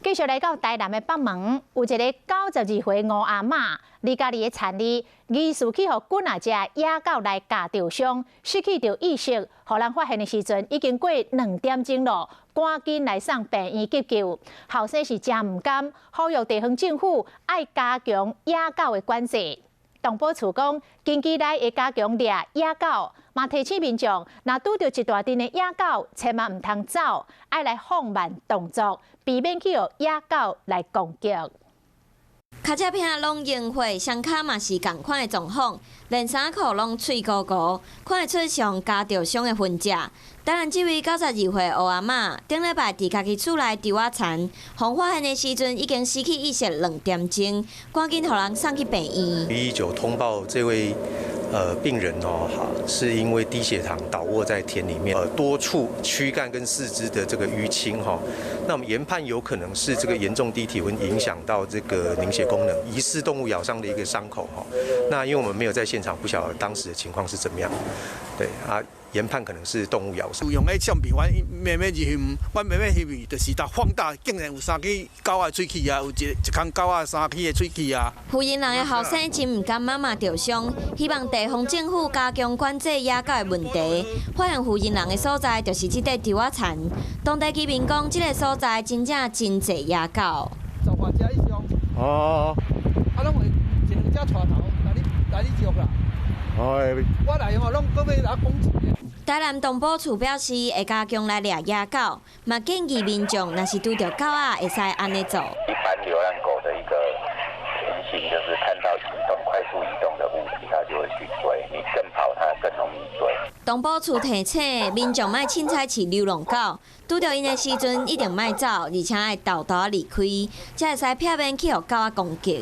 繼續來到台南的北門，有一個92歲吳阿嬤，佇家己的田裡，疑似去予幾若隻野狗來咬著傷，失去著意識，予人發現的時陣已經過2點鐘咯，趕緊來送病院急救。後生是誠毋甘，呼籲地方政府愛加強野狗的管制。動保處講，近期內會加強掠野狗，嘛提醒民眾，若拄著一大陣的野狗，千萬毋通走，愛來放慢動作，避免去予野狗來攻擊。跤脊餅攏融化，雙跤嘛是仝款的狀況，連衫褲攏碎糊糊，看會出上咬著傷的痕跡。台南這位92歲吳阿嬤，頂禮拜佇家己厝內稻仔田，予發現的時陣已經失去意識2點鐘，趕緊予人送去病院。 119通報這位病人哦，哈，是因為低血糖倒臥在田裡面，多處軀幹跟四肢的這個淤青哈，那我們研判有可能是這個嚴重低體溫影響到這個凝血功能，疑似動物咬傷的一個傷口哈。那因為我們沒有在現場，不曉得當時的情況是怎麼樣，對啊。研判可能是動物咬傷。用彼相片，阮慢慢入去，阮慢慢入去，就是當放大，竟然有三支狗仔喙齒啊，有一一空狗仔三支的喙齒啊。婦人人的後生真毋甘媽媽著傷，希望地方政府加強管制野狗的問題。發現婦人人的所在就是這塊稻仔田，當地居民講，這个所在真正真濟野狗。十外隻以上。哦。啊，攏會一兩隻帶頭來你來你捉啦。哎。我來哦，攏閣欲來攻擊。台南動保處表示會加強來掠野狗，嘛建議民眾若是拄著狗仔，會使按呢做。一般流浪狗的一個習性就是看到移動、快速移動的物體，它就會去追。你更跑，它更容易追。動保處提醒民眾莫凊彩飼流浪狗，拄著𪜶的時陣一定莫走，而且愛沓沓仔離開，才會使避免去予狗仔攻擊。